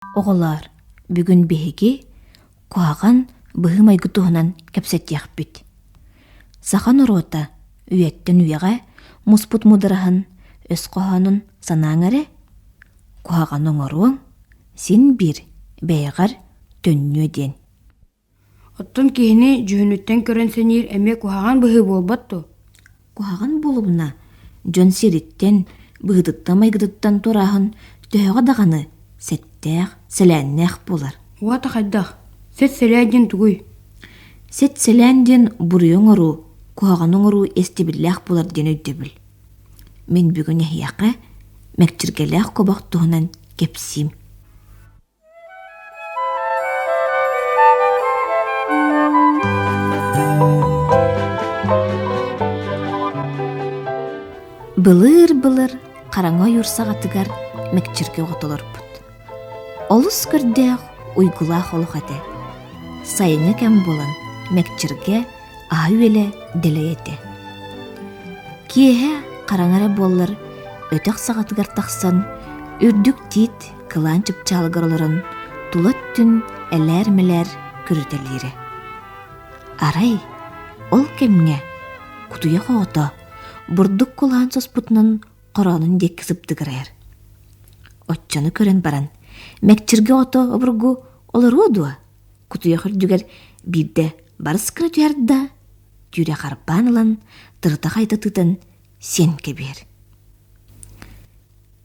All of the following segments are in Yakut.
Оҕолоор, бүгүн биһиги куһаҕан быһыы-майгы туһунан кэпсэтиэхпит. Саха норуота үйэттэн үйэҕэ муспут муудараһын, өс хоһоонун санааҥ эрэ, куһаҕаны оҥоруоҥ, син биир бэйэҕэр төннүө диэн. Оттон киһини дьүһүнүттэн көрөн сэниир эмиэ куһаҕан быһыы буолбат дуо? Куһаҕан буолумуна, дьон сириттэн, быһыытыттан-майгытыттан туорааһын төһөҕө даҕаны сэттээх, сэлээннээх буолар. Уота хайдах? Сэт-сэлээн диэн тугуй? Сэт-сэлээн диэн буруйу оҥоруу, куһаҕаны оҥоруу эстибиллээх буолар диэн өйдөбүл. Мин бүгүн эһиэхэ мэкчиргэлээх куобах туһунан кэпсиим. Былыр-былыр хараҥа ойуур саҕатыгар мэкчиргэ оҕото олорбут. Олус көрдөөх, уйгулаах олох этэ. Сайыҥҥы кэм буолан мэкчиргэ аһа-үөлэ дэлэй этэ. Киэһэ хараҥа эрэ буоллар өтөх саҕатыгар тахсан үрдүк тиит кылаан чыпчаалыгар олорон тула өттүн элээр-мэлээр көрүтэлиирэ. Арай ол кэмҥэ кутуйах оҕото бурдук кулаан соспутунан хороонун диэки сыптыгырайар. Оччону көрөн баран мэкчиргэ оҕото обургу олоруо дуо? Кутуйах үрдүгэр биирдэ барыс гына түһэр да, түүрэ харбаан ылан тырыта хайта тыытан сиэн кэбиһэр.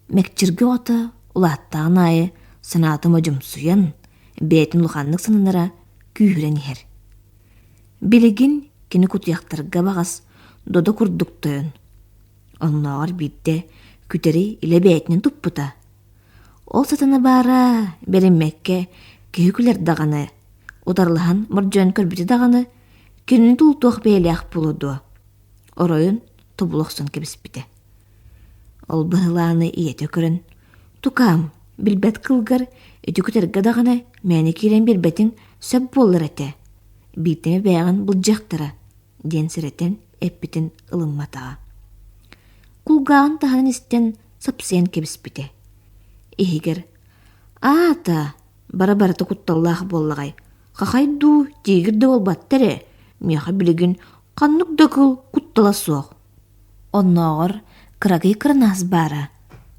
Мэкчиргэ оҕото улааттаҕын аайы санаата модьумсуйан, бэйэтин улаханнык сананара күүһүрэн иһэр. Билигин кини кутуйахтарга баҕас додо курдук тойон. Оннооҕор биирдэ күтэри илэ бэйэтинэн туппута. Ол сатана баара бэриммэккэ киһи күлэр даҕаны, утарылаһан мордьойон көрбүтэ даҕаны кинини тулутуох бэйэлээх буолуо дуо? Оройун тобула охсон кэбиспитэ. Ол быһылааны ийэтэ көрөн, «Тукаам, билбэт кылгар ити күтэргэ даҕаны мээнэ киирэн биэрбэтиҥ сөп буоллар этэ, биирдэ эмэ бэйэҕин былдьыахтара» диэн сэрэтэн эппитин ылымматаҕа. Кулгааҕын таһынан истэн сапсыйан кэбиспитэ. Иһигэр «Аата, бара-барыта кутталлаах буоллаҕай, хахай дуу, тиигир да буолбаттар ээ, миэхэ билигин ханнык да кыл куттала суох» Оннооҕор кыракый кырынаас баара,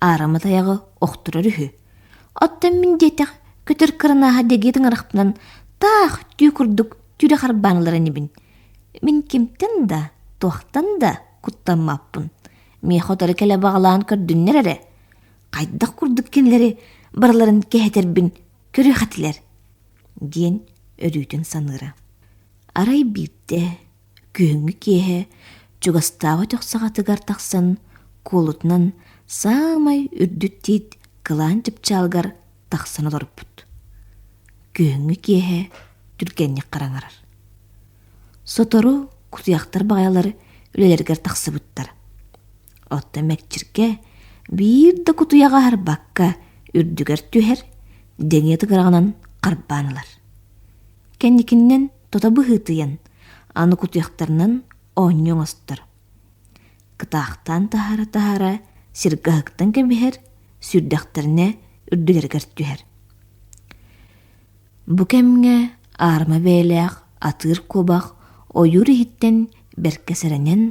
аарыма тайаҕы охторор үһү. Оттон мин диэтэх көтөр кырынааһа дэгиэ тыҥырахпынан таах түү курдук түүрэ харбаан ылар инибин. Мин кимтэн да, туохтан да куттаммаппын. Миэхэ утары кэлэ баҕалаан көрдүннэр эрэ. Хайдах курдук кинилэри барыларын кэһэтэрбин көрүөх этилэр диэн өрүүтүн саныыра. Арай биирдэ Күһүҥҥү киэһэ чугастааҕы өтөх саҕатыгар тахсан куолутунан саамай үрдүк тиит кылаан чыпчаалыгар тахсан олорбут. Күһүҥҥү киэһэ түргэнник хараҥарар. Сотору кутуйахтар баҕайылар үлэлэригэр тахсыбыттар. Оттон мэкчиргэ биир да кутуйаҕы аһарбакка үрдүгэр түһэр, дэҥиэ тыгыраҕынан харбаан ылар. Кэнникинэн тото быһыытыйан, аны кутуйахтарынан оонньуу оҥостор. Кытаахтаан таһаара-таһаара сиргэ ыһыктан кэбиһэр, сүүрдэхтэринэ үрдүлэригэр түһэр. Бу кэмҥэ аарыма бэйэлээх атыыр куобах ойуур иһиттэн бэркэ сэрэнэн,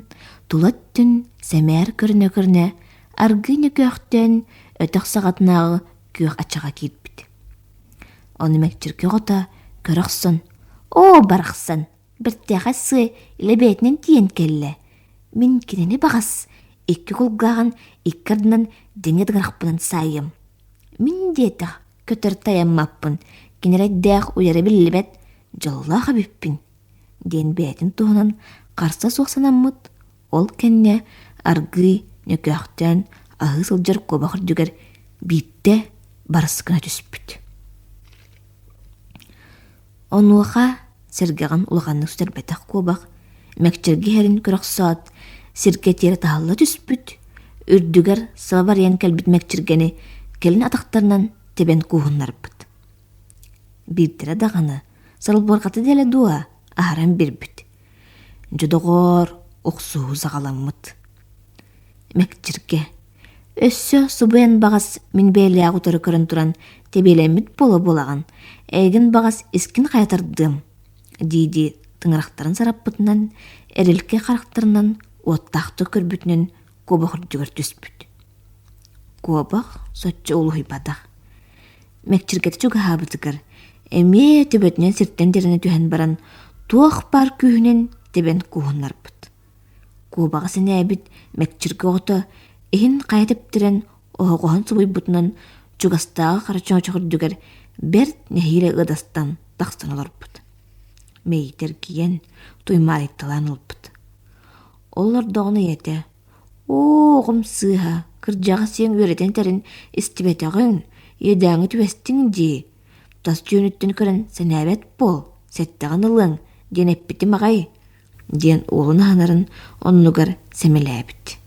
тула өттүн сэмээр көрүнэ-көрүнэ аргыый нөкөөхтөөн өтөх саҕатынааҕы күөх ачаҕа киирбит. Ону мэкчиргэ оҕото көрө охсон, «Оо, барахсан, бэртээхэй сыа илэ бэйэтинэн тиийэн кэллэ. Мин кинини баҕас икки кулгааҕын икки ардынан дьиҥэ тыҥырахпынан саайыам. Мин диэтэх көтөр тайаммаппын, кини эрэйдээх уйара биллибэт, дьоллоох эбиппин» диэн бэйэтин туһунан харса суох санаммыт Ол кэннэ аргыый нөкөөхтөөн аһыы сылдьар куобах үрдүгэр биирдэ барыс гына түспүт. Онуоха сэргэҕин улаханнык сүтэрбэтэх куобах мэкчиргэ иһэрин көрө охсоот, сиргэ тиэрэ таһылла түспүт, үрдүгэр саба барыйан кэлбит мэкчиргэни кэлин атахтарынан тэбэн кууһуннарбыт. Биирдэрэ даҕаны салбырҕата дэлэ дуо аһаран биэрбит. Дьэ, доҕоор, охсуһуу саҕаламмыт. Мэкчиргэ. Өссө субуйан баҕас мин бэйэлээх утары көрөн туран. Тэбиэлэммит буола-буолаҕын, эйигин баҕас искин хайа тардыам, дии-дии тыҥырахтарын сараппытынан, эрилкэй харахтарынан уоттаахтык көрбүтүнэн куобах үрдүгэр түспүт. Куобах соччо улуһуйбатах. Мэкчиргэтэ чугаһаабытыгар эмиэ төбөтүнэн сиртэн дьэрэнэ түһэн баран туох баар күүһүнэн тэбэн кууһуннарбыт. Куобаҕы сэнээбит мэкчиргэ оҕото иһин хайа тэптэрэн оһоҕоһун субуйбутунан чугастааҕы хара чоочох үрдүгэр бэрт нэһиилэ ыадастан тахсан олорбут. Мэйиитэ эргийэн, туймаарыйталаан ылбыт. Ол олордоҕуна ийэтэ: «Оо, оҕом сыыһа, кырдьаҕас сиэҥ үөрэтэн этэрин истибэтэҕиҥ, иэдээҥҥэ түбэстиҥ дии, тас дьүөнүттэн көрөн сэнээбэт буол, сэттэҕин ылыаҥ» диэн эппитим аҕай, диэн уолун аһынарын оннугар сэмэлээбит.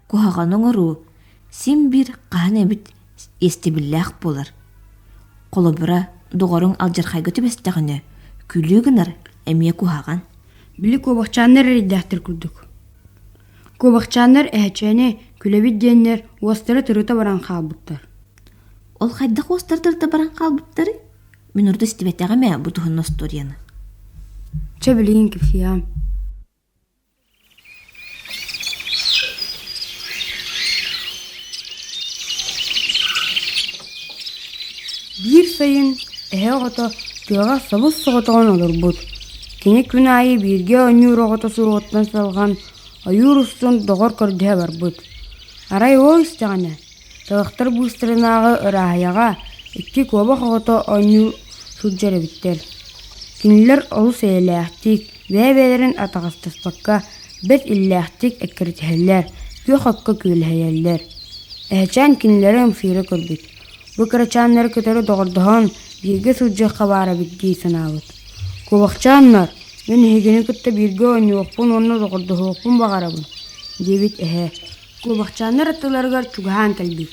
Куһаҕаны оҥоруу син биир хаһан эбит иэстэбиллээх буолар. Холобура, доҕоруҥ алдьархайга түбэстэҕинэ, күлүү гынар эмиэ куһаҕан. Били куобахчааннар эрэйдээхтэр курдук. Куобахчааннар эһэчээни күлэбит диэннэр уостара тырыта баран хаалбыттар. Ол хайдах уостара тырыта баран хаалбыттарый? Мин урут истибэтэҕим ээ бу туһунан остуоруйаны. Чэ билигин кэпсиэҕим. Биир сайын эһэ оҕото тыаҕа собус-соҕотоҕун олорбут. Кини күн аайы бииргэ оонньуур оҕото суруоттан салҕан ойуур устун доҕор көрдөһө барбыт. Арай уол истэҕинэ, талахтар быыстарынааҕы ырааһыйаҕа икки куобах оҕото оонньуу сылдьар эбиттэр. Кинилэр олус эйэлээхтик, бэйэ-бэйэлэрин атаҕастаспакка, бэрт иллээхтик эккирэтиһэллэр, күөх окко күөлэһийэллэр. Эһэчээн кинилэри ымсыыра көрбүт. Бу кырачааннары кытары доҕордоһон, бииргэ сылдьыахха баар эбит дии санаабыт. «Куобахчааннар, мин эһигини кытта бииргэ оонньуохпун уонна доҕордоһуохпун баҕарабын», диэбит эһэ. Куобахчааннар аттыларыгар чугаһаан кэлбит.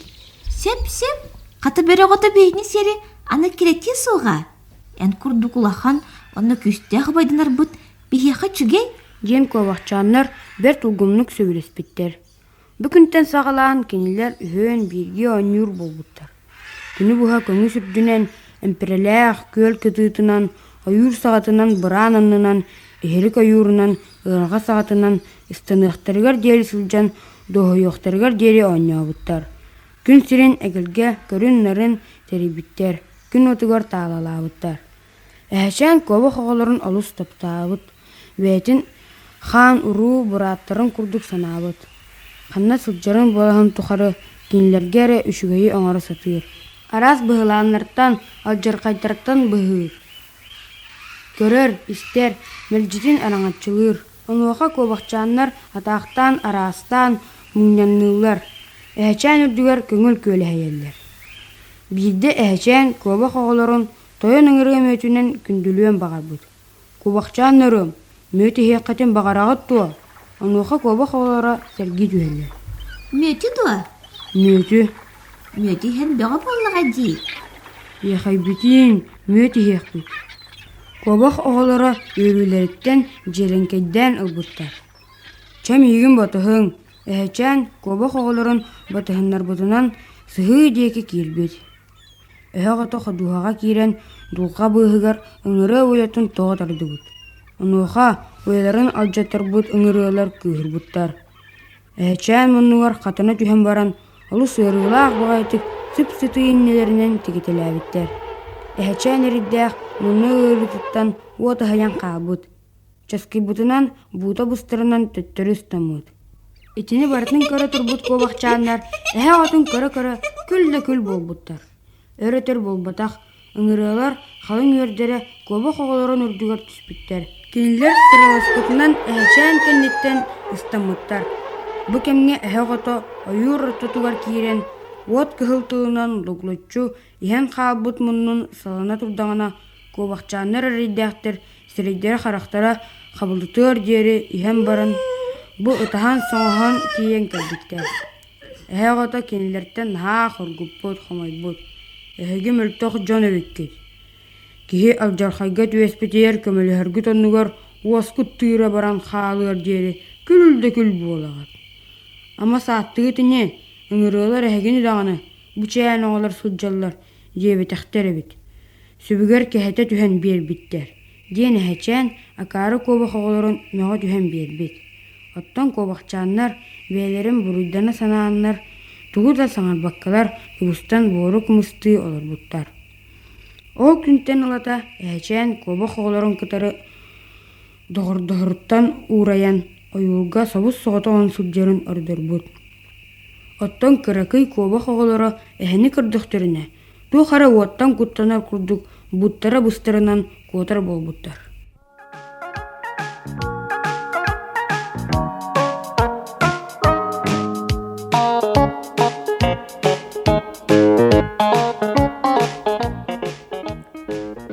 «Сөп-сөп, хата бөрө оҕото биһигини сиэри аны кирэтиэ суоҕа. Эн курдук улахан уонна күүстээх убайданарбыт биһиэхэ үчүгэй» диэн куобахчааннар бэрт улгумнук сөбүлэспиттэр. Бу күнтэн саҕалаан кинилэр үһүөн бииргэ оонньуур буолбуттар. Күнү быһа көҥүс үрдүнэн, эмпэрэлээх күөл кытыытынан, ойуур саҕатынан быраан аннынан, иһирик ойуурунан, ыарҕа саҕатынан ыстаныахтарыгар диэри сылдьан, дуоһуйуохтарыгар диэри оонньообуттар. Күн сирин эгэлгэ көрүн-нарын тэрийбиттэр, күн уотугар таалалаабыттар. Эһэчээн куобах оҕолорун олус таптаабыт, бэйэтин хаан-уруу бырааттарын курдук санаабыт. Ханна сылдьарын буоларын тухары кинилэргэ эрэ үчүгэйи оҥоро сатыыр. Араас быһылааннартан, алдьархайдартан быыһыыр. Көрөр, истэр, мэлдьитин араҥаччылыыр. Онуоха куобахчааннар атаахтаан араастаан мунньанныыллар, эһэчээн үрдүгэр көҥүл күөлэһийэллэр. Биирдэ эһэчээн куобах оҕолорун Тойон ыҥырыа мүөтүнэн күндүлүөн баҕарбыт. Куобахчаан нөрүөм, мүөт иһиэххитин баҕараҕыт дуо? Онуоха куобах оҕолоро сэргии түһэллэр. Мүөтү дуо? Мүөтү. Мүөтү иһэн бөҕө буоллаҕа дии. Иэхэйбитиин, мүөт иһиэхпит. Куобах оҕолоро үөрүүлэриттэн дьиэрэҥкэйдээн ылбыттар. Чэ миигин батыһыҥ, эһэчээн куобах оҕолорун батыһыннарбытынан сыһыы диэки киирбит. Өһөх ото ходуһаҕа киирэн дулҕа быыһыгар ыҥырыа уйатын тоҕо тардыбыт. Онуоха уйаларын алдьатарбыт ыҥырыалар кыыһырбыттар. Эһэчээн муннугар хатана түһэн баран олус ыарыылаах баҕайытык сып-сытыы иннэлэринэн тигитэлээбиттэр. Эһэчээн эрэйдээх мунну ыарыытыттан уот аһыйан хаалбыт. Часкыйбытынан, буута быстарынан төттөрү ыстаммыт. Итини барытын көрө турбут куобахчааннар эһэ оҕотун көрө-көрө күл да күл буолбуттар. Өр-өтөр буолбатах, ыҥырыалар халыҥ үөрдэрэ куобах оҕолорун үрдүгэр түспүттэр. Кинилэр сыраласпытынан эһэчээн кэнниттэн ыстаммыттар. Бу кэмҥэ эһэ оҕото ойуур ортотугар киирэн, уот кыһыл тылынан луглуччу иһэн хаалбыт муннун салана турдаҕына, куобахчааннар эрэйдээхтэр сирэйдэрэ-харахтара хабылытыар диэри иһэн баран, бу ытаһан-соҥоһон тиийэн кэлбиттэр. Эһэ оҕото кинилэртэн наһаа хоргуппут, хомойбут: «Эһиги мөлтөх дьон эбиккит. Киһи алдьархайга түбэспитигэр көмөлөһөргүт оннугар уоскут тыыра баран хаалыар диэри күл да күл буолаҕыт. Ама сааттыгыт ини, ыҥырыалар эһигини даҕаны бу чээн оҕолор сылдьаллар диэбэтэхтэр эбит. Сүбүгэр кэһэтэ түһэн биэрбиттэр, диэн эһэчээн акаары куобах оҕолорун мөҕө түһэн биэрбит. Оттон куобахчааннар бэйэлэрин буруйдана санааннар тугу да саҥарбаккалар кыбыстан буору кымыстыы олорбуттар. Ол күнтэн ылата эһэчээн куобах оҕолорун кытары доҕордоһоруттан уурайан ойуурга собус-соҕотоҕун сылдьарын ордорбут. Оттон кыракый куобах оҕолоро эһэни көрдөхтөрүнэ, туох эрэ уоттан куттанар курдук буттара быстарынан куотар буолбуттар.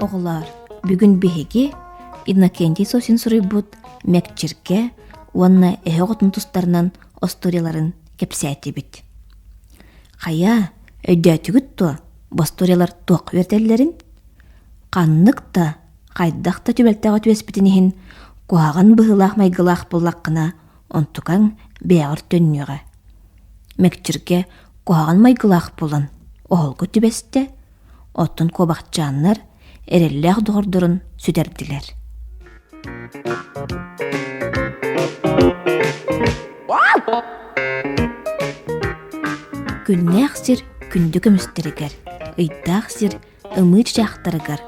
Оҕолоор, бүгүн биһиги Иннокентий Сосин суруйбут Мэкчиргэ уонна эһэ оҕотун тустарынан остуоруйаларын кэпсээтибит. Хайа, өйдөөтүгүт дуо, бу остуоруйалар туох үөрэтэллэрин? Ханнык да, хайдах да түбэлтэҕэ түбэспитин иһин, куһаҕан быһыылаах-майгылаах буоллаххына, онтукаҥ бэйэҕэр төннүөҕэ. Мэкчиргэ куһаҕан майгылаах буолан, оһолго түбэстэ, оттон куобахчааннар эрэллээх доҕордорун сүтэрдилэр. Күннээх сир күндү көмүстэригэр, ыйдаах сир ымыы чычаахтарыгар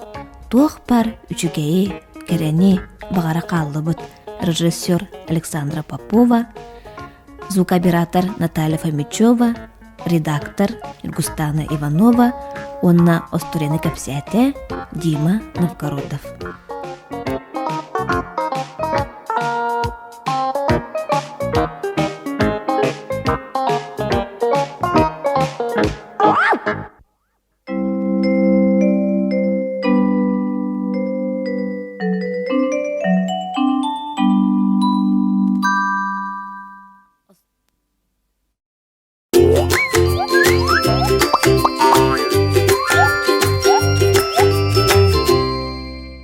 туох баар үчүгэйи, кэрэни баҕара хааллыбыт режиссер Александра Попова, звукооператор Наталья Фомичева, редактор Густана Иванова уонна остуоруйаны кэпсээтэ Дима Новгородов.